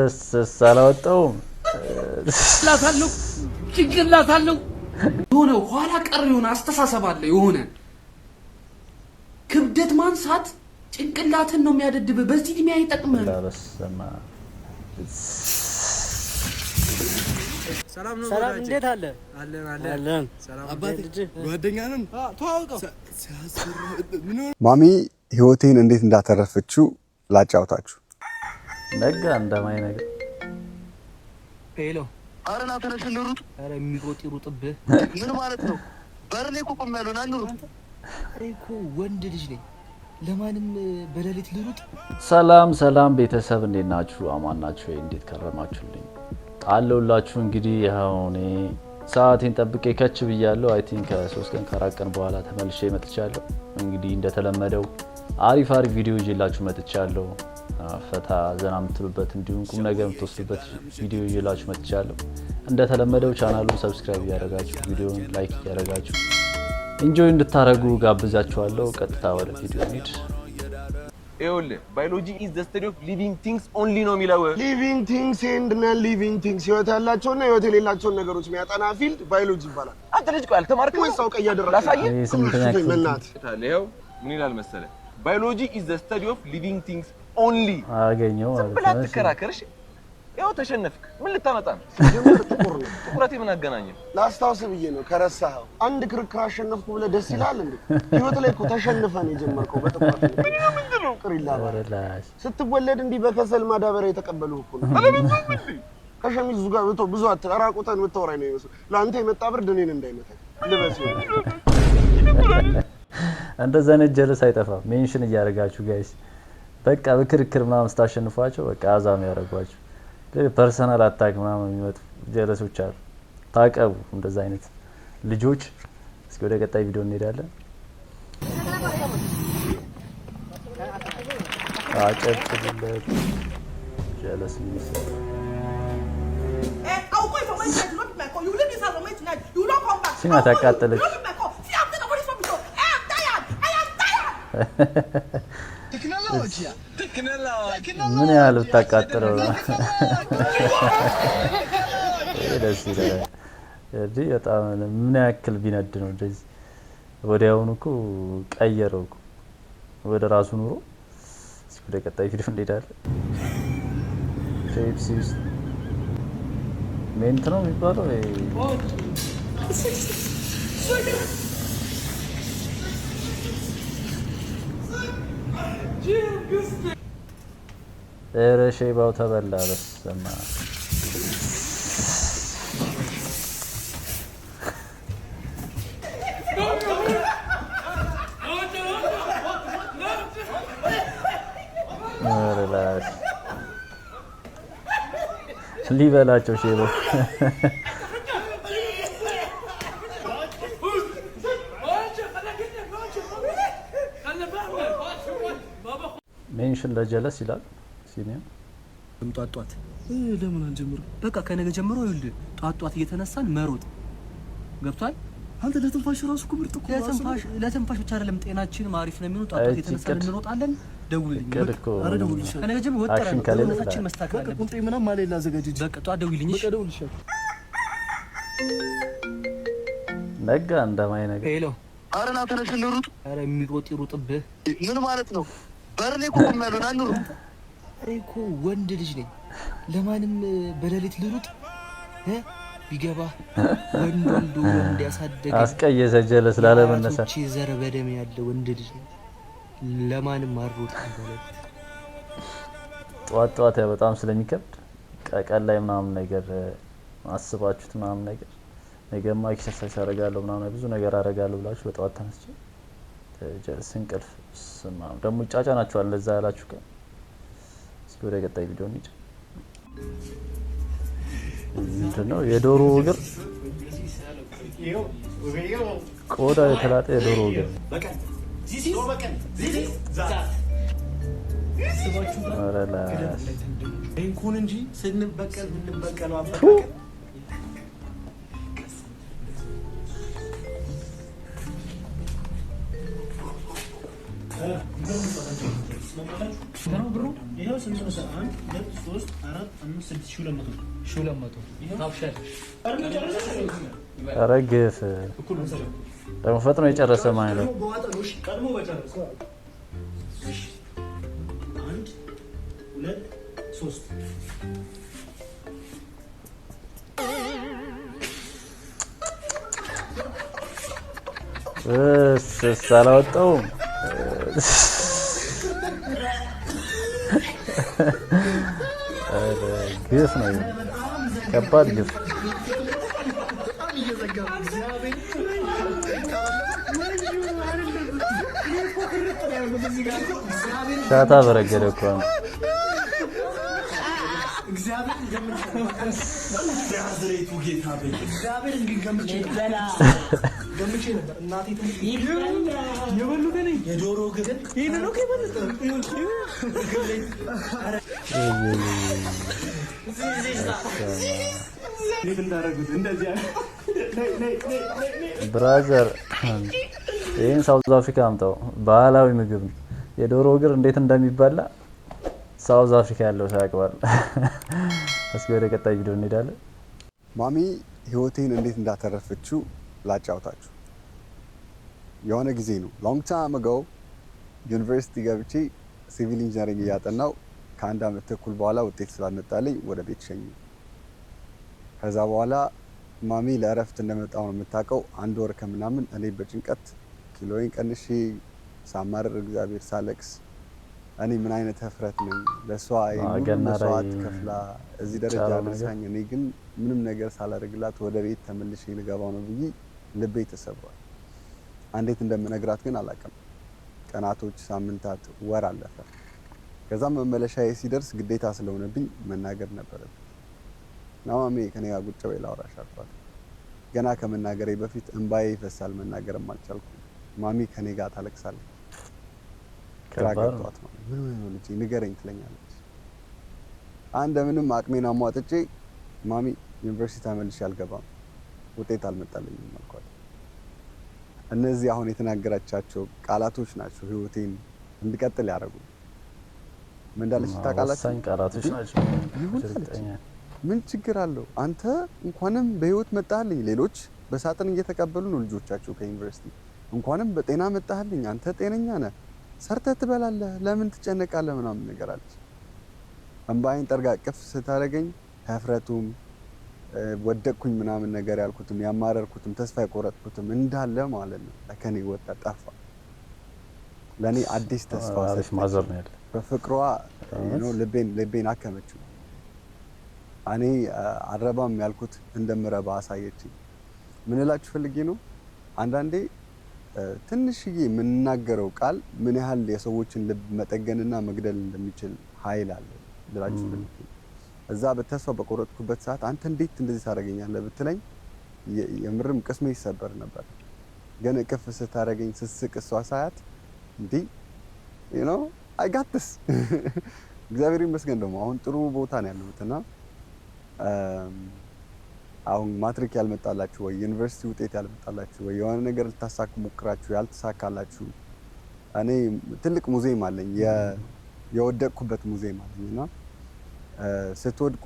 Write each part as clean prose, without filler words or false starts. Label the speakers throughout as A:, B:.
A: አላወጣውም።
B: ጭንቅላት አለው፣ ጭንቅላት አለው። የሆነ ኋላ ቀር የሆነ አስተሳሰብ አለ። የሆነ ክብደት ማንሳት ጭንቅላትን ነው የሚያደድብህ። በዚህ እድሜ አይጠቅምህም።
A: በስመ አብ።
C: ሰላም ነው።
D: ሰላም
C: ወዳጄ?
D: እንዴት አለ?
C: አለን አለን።
D: አለን።
C: ሰላም።
D: አባቴ
C: ጓደኛ ነን። ተዋውቀው።
E: ማሚ ህይወቴን እንዴት እንዳተረፈችው ላጫውታችሁ።
A: ነጋ እንደማይ ነገር።
B: Hello።
F: ኧረ ና ተነስ እንሩጥ።
B: ኧረ የሚሮጥ ይሩጥብህ።
F: ምን ማለት ነው? በር ላይ እኮ ቆሜያለሁ። ና እንሩጥ።
B: እኔ እኮ ወንድ ልጅ ነኝ። ለማንም በሌሊት ልሩጥ?
A: ሰላም ሰላም ቤተሰብ፣ እንዴት ናችሁ? አማን ናችሁ ወይ? እንዴት ከረማችሁልኝ? አለሁላችሁ። እንግዲህ ይኸው እኔ ሰዓቴን ጠብቄ ከች ብያለሁ። I think ከ3 ቀን ከ4 ቀን በኋላ ተመልሼ መጥቻለሁ። እንግዲህ እንደተለመደው አሪፍ አሪፍ ቪዲዮ ይዤላችሁ መጥቻለሁ። ፈታ ዘና የምትሉበት እንዲሁም ቁም ነገር የምትወስዱበት ቪዲዮ ይዤላችሁ መጥቻለሁ። እንደተለመደው ቻናሉን subscribe እያደረጋችሁ፣ ቪዲዮን like እያደረጋችሁ enjoy እንድታደርጉ ጋብዛችኋለሁ። ቀጥታ ወደ ቪዲዮ እንሂድ።
G: ይኸውልህ፣ biology is the study of living things only ነው የሚለው።
H: Living things and non living things፣ ህይወት ያላቸውና ህይወት የሌላቸውን ነገሮች የሚያጠና field ባዮሎጂ ይባላል።
G: አንተ ልጅ ቆይ፣ አልተማርክም?
H: ወይስ አውቀህ እያደረግህ?
G: ላሳየህ?
A: ይሄ ስምንተኛ ክፍል።
H: በእናትህ።
G: ይኸው ምን ይላል መሰለህ? Biology is the study of living things only።
A: አገኘው
G: ዝም
A: ማለት
G: ብለህ
A: ነው። እሺ።
G: አትከራከር። እሺ፣ ይኸው ተሸነፍክ። ምን ልታመጣ ነው?
H: ሲጀመር ጥቁር ነው።
G: ትኩረቴ ምን አገናኘ?
H: ላስታውስህ ብዬ ነው ከረሳኸው። አንድ ክርክር አሸነፍኩ ብለህ ደስ ይላል እንዴ? ህይወት ላይ እኮ ተሸንፈህ ነው የጀመርከው። በጥቁረት ነው ቅር ይላል።
A: ኧረ ላሽ።
H: ስትወለድ እንዲህ በከሰል ማዳበሪያ የተቀበሉህ እኮ ነው። ከሸሚዙ ጋር ብዙ ራቁትህን የምታወራኝ ነው የሚመስለው። ለአንተ የመጣ ብርድ እኔን እንዳይመታኝ ልበስ ይሆናል።
A: እንደዛ አይነት ጀለስ አይጠፋም። Mention እያደረጋችሁ guys፣ በቃ በክርክር ምናምን ስታሸንፏቸው በቃ አዛም ያደረጓችሁ personal attack ምናምን የሚመጡ ጀለሶች አሉ። ታቀቡ እንደዛ አይነት ልጆች። እስኪ ወደ ቀጣይ ቪዲዮ እንሄዳለን። አጨብጭቡለት። ጀለስ የሚሰራ
I: I will call you from tonight. You not pick my call. You will leave this house from tonight. You will not come back.
A: ሲናት
I: I will call you.
A: ያቃጠለች።
I: You not pick my call. See, I'm tired of all this rubbish. Oh. I am tired. I am tired.
A: ምን ያህል ብታቃጥለው ነው? ይሄ ደስ ይላል። እንዲህ በጣም ምን ያክል ቢነድ ነው እንደዚህ? ወዲያውኑ እኮ ቀየረው እኮ ወደ ራሱ ኑሮ። እስኪ ወደ ቀጣይ ቪዲዮ እንሄዳለን። ፔፕሲ ውስጥ ሜንት ነው የሚባለው ይሄ። ኧረ ሼባው ተበላ። በስመ አብ። ኧረ ላሽ፣ ሊበላቸው ሼባው። Mention ለጀለስ ይላል ሲኒየም።
B: ጧት ጧት ለምን አንጀምርም? በቃ ከነገ ጀምሮ ይኸውልህ ጧት ጧት እየተነሳን መሮጥ ገብቷል።
C: አንተ ለትንፋሽ ራሱ እኮ ምርጥ እኮ ነው።
B: ለትንፋሽ ብቻ አይደለም፣ ጤናችንም አሪፍ ነው የሚሆነው። ጧት ጧት
A: እቺ
B: እየተነሳን
A: እቅድ
B: እንሮጣለን። ደውልልኝ።
A: እቅድ እኮ
C: ኧረ እደውልልሻለሁ።
B: ከነገ ጀምሮ ወጠረ
A: Action
B: ነው
A: ከሌለ
B: ሰውነታችን መስተካከል
C: በቃ
B: አለበት።
C: ቁንጤ ምናምን ማለ ላዘጋጅ።
B: በቃ ጧት ደውልልኝ።
C: በቃ
B: እሺ?
C: እደውልልሻለሁ።
A: ነጋ እንደማይ ነገር።
B: Hello።
F: ኧረ ና ተነስ እንሩጥ።
B: ኧረ የሚሮጥ ይሩጥብህ።
F: ምን ማለት ነው? በር ላይ እኮ ቆሜያለሁ። ና እንሩጥ።
B: እኔ እኮ ወንድ ልጅ ነኝ። ለማንም በሌሊት ልሩጥ እ? ቢገባ ወንድ ወልዶ ወንድ ያሳደገ
A: አስቀየሰ ጀለስ ላለመነሳት።
B: የአያቶቼ ዘር በደም ያለ ወንድ ልጅ ነኝ። ለማንም አልሮጥም በሌሊት።
A: ጠዋት ጠዋት ያው በጣም ስለሚከብድ ቀን ላይ ምናምን ነገር አስባችሁት ምናምን ነገር ነገማ exercise አደርጋለሁ ምናምን ብዙ ነገር አደርጋለሁ ብላችሁ በጠዋት ተነስቼ ጀለስ እንቅልፍ ስማ ደግሞ ይጫጫናችኋል። እንደዛ ያላችሁ ቀን። እስኪ ወደ ቀጣይ ቪዲዮ እንሂድ። ምንድን ነው? የዶሮ እግር፣ ቆዳ የተላጠ የዶሮ እግር። ኧረ ላሽ።
C: እንኩን እንጂ ስንበቀል የምንበቀለው አበቃቀል። 3 4 5 6 1200 1200 ታብሻለሽ።
A: ኧረ ግፍ ደግሞ ፈጥኖ የጨረሰ ማለት ነው።
C: በዋጠ ነው። እሺ ቀድሞ በጨረሰ። እሺ 1 2 3።
A: እስ አላወጣውም። ኧረ ግፍ ነው፣ ከባድ ግፍ። ሻታ በረገደ እኮ ነው።
C: ናዝሬቱ ጌታ እግዚአብሔር ግን ገምቼ ገምቼ ነበር። እናቴ የበሉት እኔ የዶሮ ግን ይህንን ነው የበሉት።
A: Brother፣ ይህን ሳውዝ አፍሪካ አምጣው። ባህላዊ ምግብ ነው። የዶሮ እግር እንዴት እንደሚበላ ሳውዝ አፍሪካ ያለው ሰው ያውቀዋል። እስኪ ወደ ቀጣይ ቪዲዮ እንሄዳለን።
E: ማሚ ህይወቴን እንዴት እንዳተረፈችው ላጫውታችሁ። የሆነ ጊዜ ነው፣ long time ago፣ ዩኒቨርሲቲ ገብቼ civil engineering እያጠናው ከአንድ አመት ተኩል በኋላ ውጤት ስላልመጣልኝ ወደ ቤት ሸኙ። ከዛ በኋላ ማሚ ለእረፍት እንደመጣው ነው የምታውቀው። አንድ ወር ከምናምን እኔ በጭንቀት ኪሎዬን ቀንሼ ሳማርር እግዚአብሔር ሳለቅስ እኔ ምን አይነት ህፍረት ነኝ፣ ለእሷ ይሄን ሁሉ
A: ገና ላይ
E: መስዋዕት ከፍላ እዚህ ደረጃ
A: ጫረው ነገር።
E: አድርሳኝ፣ እኔ ግን ምንም ነገር ሳላደርግላት ወደ ቤት ተመልሼ ልገባው ነው ብዬ ልቤ ተሰብሯል። እንዴት እንደምነግራት ግን አላውቅም። ቀናቶች፣ ሳምንታት፣ ወር አለፈ። ከዛም መመለሻዬ ሲደርስ ግዴታ ስለሆነብኝ መናገር ነበረብኝ። እና ማሚ ከኔ ጋር ቁጭ በይ ላውራሽ አልኳት። ገና ከመናገሬ በፊት እንባዬ ይፈሳል፣ መናገርም አልቻልኩም። ማሚ ከኔ ጋር ታለቅሳለች። ግራ
A: ከባድ ነው።
E: ገብቷት ማለት ምን ሆነህ ነው ልጄ ንገረኝ ትለኛለች። እንደምንም አቅሜን አሟጥጬ ማሚ ዩኒቨርሲቲ ተመልሼ አልገባም፣ ውጤት አልመጣልኝም አልኳት። እነዚህ አሁን የተናገረቻቸው ቃላቶች ናቸው ህይወቴን እንድቀጥል ያደረጉ። ምን እንዳለች ታውቃላችሁ?
A: ወሳኝ ቃላቶች ናቸው።
E: ይሁን አለች።
A: እርግጠኛ
E: ምን ችግር አለው? አንተ እንኳንም በህይወት መጣህልኝ። ሌሎች በሳጥን እየተቀበሉ ነው ልጆቻቸው ከዩኒቨርሲቲ። እንኳንም በጤና መጣህልኝ። አንተ ጤነኛ ነህ፣ ሰርተህ ትበላለህ፣ ለምን ትጨነቃለህ? ምናምን ነገር አለች። እምባዬን ጠርጋ እቅፍ ስታደርገኝ ህፍረቱም ወደቅኩኝ ምናምን ነገር ያልኩትም ያማረርኩትም ተስፋ የቆረጥኩትም እንዳለ ማለት ነው ከኔ ወጣ፣ ጠፋ። ለእኔ አዲስ ተስፋ
A: አሪፍ
E: ሰጠችኝ።
A: mother ነው ያለ።
E: በፍቅሯ ነው ልቤን አከመችው። እኔ አልረባም ያልኩት እንደምረባ አሳየችኝ። ምን እላችሁ ፈልጌ ነው፣ አንዳንዴ ትንሽዬ የምንናገረው ቃል ምን ያህል የሰዎችን ልብ መጠገንና መግደል እንደሚችል ኃይል አለ ልላችሁ ፈልጌ ነው። እዛ በተስፋ በቆረጥኩበት ሰዓት አንተ እንዴት እንደዚህ ታደርገኛለህ ብትለኝ የምርም ቅስሜ ይሰበር ነበር። ግን እቅፍ ስታደርገኝ ስስቅ እሷ ሳያት እንዲህ I got this። እግዚአብሔር ይመስገን ደግሞ አሁን ጥሩ ቦታ ነው ያለሁት እና አሁን ማትሪክ ያልመጣላችሁ ወይ ዩኒቨርሲቲ ውጤት ያልመጣላችሁ ወይ የሆነ ነገር ልታሳኩ ሞክራችሁ ያልተሳካላችሁ፣ እኔ ትልቅ ሙዚየም አለኝ፣ የወደቅኩበት ሙዚየም አለኝ እና ስትወድቁ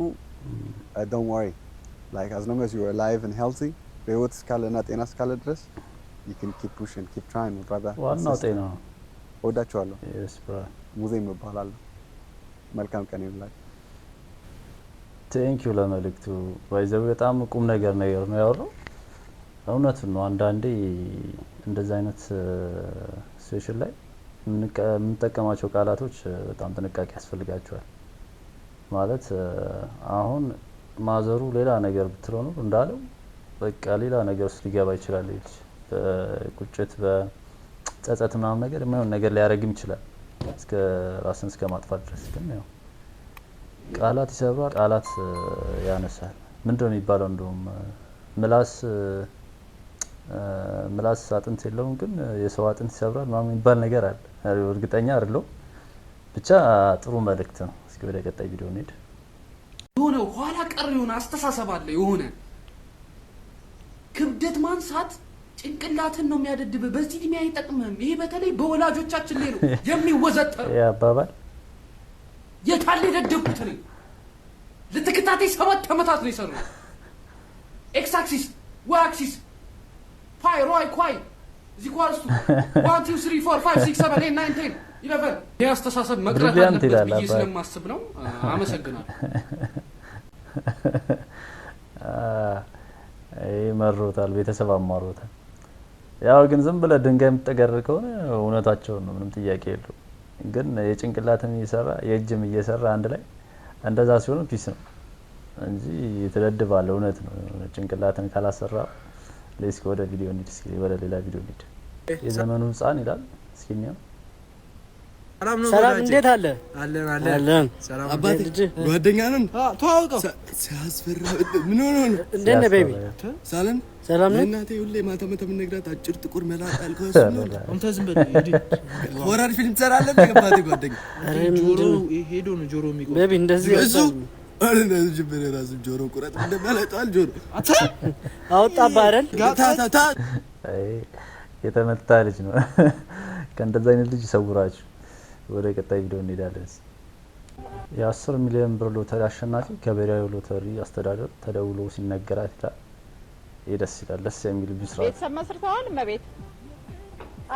E: don't worry, like as long as you are alive and healthy፣ በህይወት እስካለና ጤና እስካለ ድረስ you can keep pushing, keep trying, my brother.
A: ዋናው ጤና ነው።
E: እወዳችኋለሁ።
A: Yes, bro.
E: ሙዚየም እባላለሁ። መልካም ቀን ይሁንላችሁ።
A: Thank you ለመልእክቱ። By the way በጣም ቁም ነገር ነገር ነው ያወራው። እውነቱን ነው። አንዳንዴ እንደዚህ አይነት situation ላይ የምንጠቀማቸው ቃላቶች በጣም ጥንቃቄ ያስፈልጋቸዋል። ማለት አሁን ማዘሩ ሌላ ነገር ብትለው ኖሮ እንዳለው በቃ ሌላ ነገር ውስጥ ሊገባ ይችላል። ይህ ልጅ በቁጭት በጸጸት ምናምን ነገር የማይሆን ነገር ሊያደርግም ይችላል እስከ ራስን እስከ ማጥፋት ድረስ። ግን ያው ቃላት ይሰብራል፣ ቃላት ያነሳል። ምንድን ነው የሚባለው? እንደውም ምላስ አጥንት የለውም ግን የሰው አጥንት ይሰብራል ምናምን የሚባል ነገር አለ። እርግጠኛ አይደለሁም። ብቻ ጥሩ መልእክት ነው። እስኪ ወደ ቀጣይ ቪዲዮ እንሂድ።
D: የሆነ ኋላ ቀር የሆነ አስተሳሰብ አለ። የሆነ ክብደት ማንሳት ጭንቅላትን ነው የሚያደድብህ። በዚህ እድሜ አይጠቅምህም። ይሄ በተለይ በወላጆቻችን ላይ ነው የሚወዘጠር።
A: ይህ አባባል
D: የታለ የደደብኩት ነኝ። ለተከታታይ 7 ዓመታት ነው የሰራው። X axis፣ Y axis፣ pi ሮይ ኳይ is equals to 1, 2, 3, 4, 5, 6, 7, 8, 9, 10, 11። ይህ አስተሳሰብ መቅረት
A: Brilliant
D: አለበት
A: ይላል
D: ብዬ
A: አባት።
D: ስለማስብ ነው። አመሰግናለሁ።
A: ይህ መሮታል፣ ቤተሰብ አማሮታል። ያው ግን ዝም ብለህ ድንጋይ የምትጠገር ከሆነ እውነታቸውን ነው፣ ምንም ጥያቄ የለው። ግን የጭንቅላትም እየሰራ የእጅም እየሰራ አንድ ላይ እንደዛ ሲሆኑ peace ነው እንጂ ትደድባለህ። እውነት ነው። ጭንቅላትን ካላሰራ እስኪ ወደ ቪዲዮ እንሂድ፣ እስኪ ወደ ሌላ ቪዲዮ እንሂድ። የዘመኑ ህፃን ይላል። እስኪ እንየው።
C: ሰላም ነው
J: ሰላም
C: ወዳጄ?
J: እንዴት አለ?
C: አለን አለን።
J: አለን።
C: ሰላም።
J: አባቴ
E: ጓደኛ ነን።
C: ተዋውቀው።
E: ሲያስፈራ ምን ሆኖ ነው?
J: እንዴት ነህ baby?
E: ሳለን
J: ሰላም ነህ?
E: ለእናቴ ሁሌ ማታ ማታ የምነግራት አጭር ጥቁር መላጣ ያልከው እሱ ነው።
C: አንተ ዝም በል እንዴ።
E: Horror ፊልም ትሰራለህ እንዴ? አባቴ ጓደኛ
J: ኧረ
C: ጆሮ
J: ምንድን ነው?
C: ሄዶ ነው ጆሮ የሚቆርጥ።
J: Baby እንደዚህ
E: እሱ ኧረ እንደዚህ ጅብር የራሱ ጆሮ ቁረጥ እንደመለጧል ጆሮ
J: አወጣብህ አይደል?
E: ታ ታ ታ
A: አይ የተመታ ልጅ ነው። ከእንደዛ አይነት ልጅ ይሰውራችሁ። ወደ ቀጣይ ቪዲዮ እንሄዳለን። የ10 ሚሊዮን ብር ሎተሪ አሸናፊ ከብሔራዊ ሎተሪ አስተዳደር ተደውሎ ሲነገራት ይላል። ይህ ደስ ይላል። ደስ የሚል ብስራት።
K: ቤተሰብ መስርተዋል? እመቤት?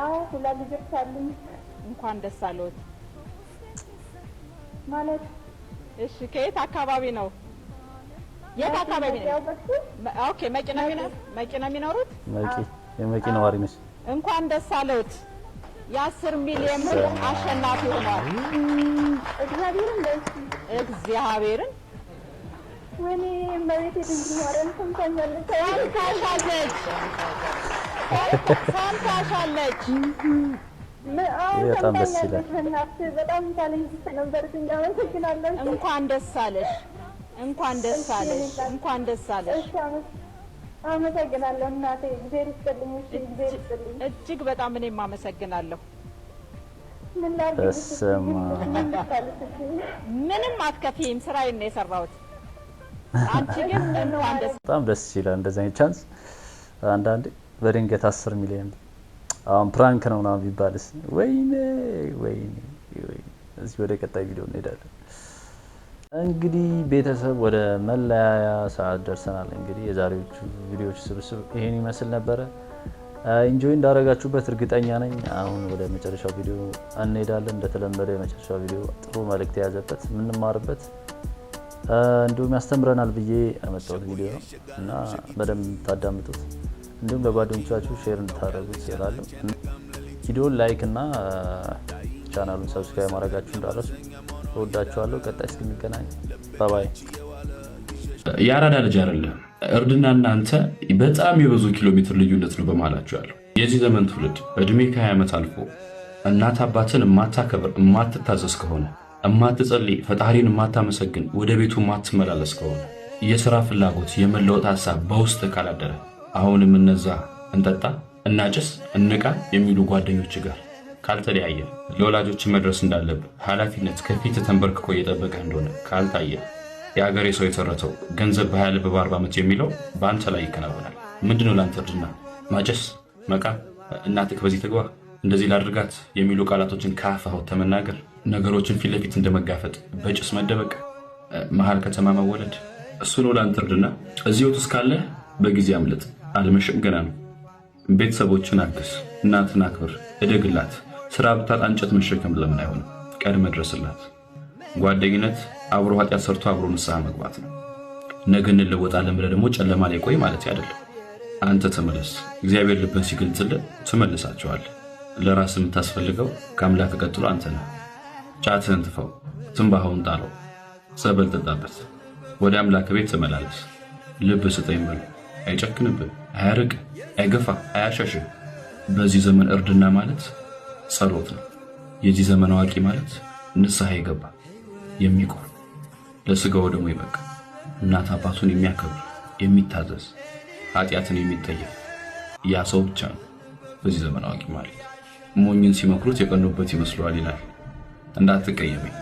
L: አዎ፣ ሁለት ልጆች አሉኝ።
K: እንኳን ደስ አለዎት።
L: ማለት
K: እሺ፣ ከየት አካባቢ ነው? የት አካባቢ ነው? Okay፣ መቂ ነው የሚኖሩት?
A: መቂ፣ የመቂ ነዋሪ ነች።
K: እንኳን ደስ አለዎት። የ10 ሚሊዮን ብር አሸናፊ ሆኗል።
L: እግዚአብሔርን በይ።
K: እግዚአብሔርን።
L: ወይኔ እመቤቴ ድንግል ማርያም ሰምታኛለች።
K: ሰምታሻለች፣ ሰምታሻለች።
L: አዎ።
A: ይህ በጣም ደስ
L: ሰምታኛለች።
A: ይላል።
L: በእናትህ በጣም challenge ነበርኩኝ። አመሰግናለሁ።
K: እንኳን ደስ አለሽ፣ እንኳን ደስ አለሽ፣ እንኳን ደስ አለሽ።
L: እሺ፣ አመሰግናለሁ እናቴ። እግዚአብሔር ይስጥልኝ። እሺ፣ እግዚአብሔር ይስጥልኝ።
K: እጅግ በጣም እኔም አመሰግናለሁ።
L: ምን ላድርግልሽ?
A: በስመ አብ።
L: ምን ልታልሽ?
K: ምንም አትከፊም፣ ስራዬን ነው የሰራሁት። አንቺ ግን እንኳን ደስ
A: በጣም ደስ ይላል። እንደዚህ አይነት chance አንዳንዴ በድንገት 10 ሚሊዮን አሁን prank ነው ምናምን ቢባልስ? ወይኔ ወይኔ ወይኔ። እዚህ ወደ ቀጣይ ቪዲዮ እንሄዳለን። እንግዲህ ቤተሰብ ወደ መለያያ ሰዓት ደርሰናል። እንግዲህ የዛሬዎቹ ቪዲዮዎች ስብስብ ይሄን ይመስል ነበረ። Enjoy እንዳደረጋችሁበት እርግጠኛ ነኝ። አሁን ወደ መጨረሻው ቪዲዮ እንሄዳለን። እንደተለመደው የመጨረሻው ቪዲዮ ጥሩ መልእክት የያዘበት፣ የምንማርበት፣ እንዲሁም ያስተምረናል ብዬ ያመጣሁት ቪዲዮ ነው እና በደንብ ታዳምጡት እንዲሁም ለጓደኞቻችሁ share እንድታደርጉት እላለሁ። ቪዲዮን like እና ቻናሉን subscribe ማድረጋችሁ እንዳትረሱ። እወዳችኋለሁ። ቀጣይ እስክንገናኝ bye bye።
M: የአራዳ ልጅ አይደለም። እርድና እናንተ በጣም የብዙ ኪሎ ሜትር ልዩነት ነው በመሃላችሁ ያለው። የዚህ ዘመን ትውልድ እድሜ ከ20 ዓመት አልፎ እናት አባትን የማታከብር፣ የማትታዘዝ ከሆነ፣ እማትጸልይ፣ ፈጣሪን የማታመሰግን፣ ወደ ቤቱ የማትመላለስ ከሆነ፣ የሥራ ፍላጎት የመለወጥ ሀሳብ በውስጥ ካላደረ፣ አሁንም እነዛ እንጠጣ፣ እናጭስ፣ እንቃ የሚሉ ጓደኞች ጋር ካልተለያየ፣ ለወላጆች መድረስ እንዳለብህ ኃላፊነት ከፊት ተንበርክኮ እየጠበቀ እንደሆነ ካልታየ፣ የሀገሬ ሰው የተረተው ገንዘብ በ20 ልብ በ40 ዓመት የሚለው በአንተ ላይ ይከናወናል። ምንድነው ለአንተ እርድና? ማጨስ፣ መቃም፣ እናትህ በዚህ ትግባ፣ እንደዚህ ላድርጋት የሚሉ ቃላቶችን ከአፍህ አውጥተህ መናገር፣ ነገሮችን ፊት ለፊት እንደመጋፈጥ፣ በጭስ መደበቅ፣ መሀል ከተማ መወለድ፣ እሱ ነው ለአንተ እርድና። እዚህ ህይወት ውስጥ ካለ በጊዜ አምልጥ። አልመሸም፣ ገና ነው። ቤተሰቦችን አግዝ፣ እናትን አክብር፣ እደግላት። ስራ ብታጣ እንጨት መሸከም ለምን አይሆንም? ቀድመህ ድረስላት። ጓደኝነት አብሮ ኃጢአት ሰርቶ አብሮ ንስሐ መግባት ነው። ነገ እንለወጣለን ብለህ ደግሞ ጨለማ ላይ ቆይ ማለት አይደለም። አንተ ተመለስ። እግዚአብሔር ልብን ሲገልጽልህ ትመልሳቸዋለህ። ለራስ የምታስፈልገው ከአምላክ ቀጥሎ አንተ ነህ። ጫትህን ትፈው፣ ትንባሆውን ጣለው፣ ጸበል ጠጣበት፣ ወደ አምላክ ቤት ተመላለስ። ልብ ስጠኝ በለው። አይጨክንብህ፣ አያርቅ፣ አይገፋ፣ አያሸሽህ። በዚህ ዘመን እርድና ማለት ጸሎት ነው። የዚህ ዘመን አዋቂ ማለት ንስሐ የገባ፣ የሚቆርብ፣ ለስጋው ደግሞ ይበቃ፣ እናት አባቱን የሚያከብር፣ የሚታዘዝ፣ ኃጢአትን የሚጠየፍ ያ ሰው ብቻ ነው በዚህ ዘመን አዋቂ ማለት። ሞኝን ሲመክሩት የቀኑበት ይመስለዋል ይላል። እንዳትቀየመኝ።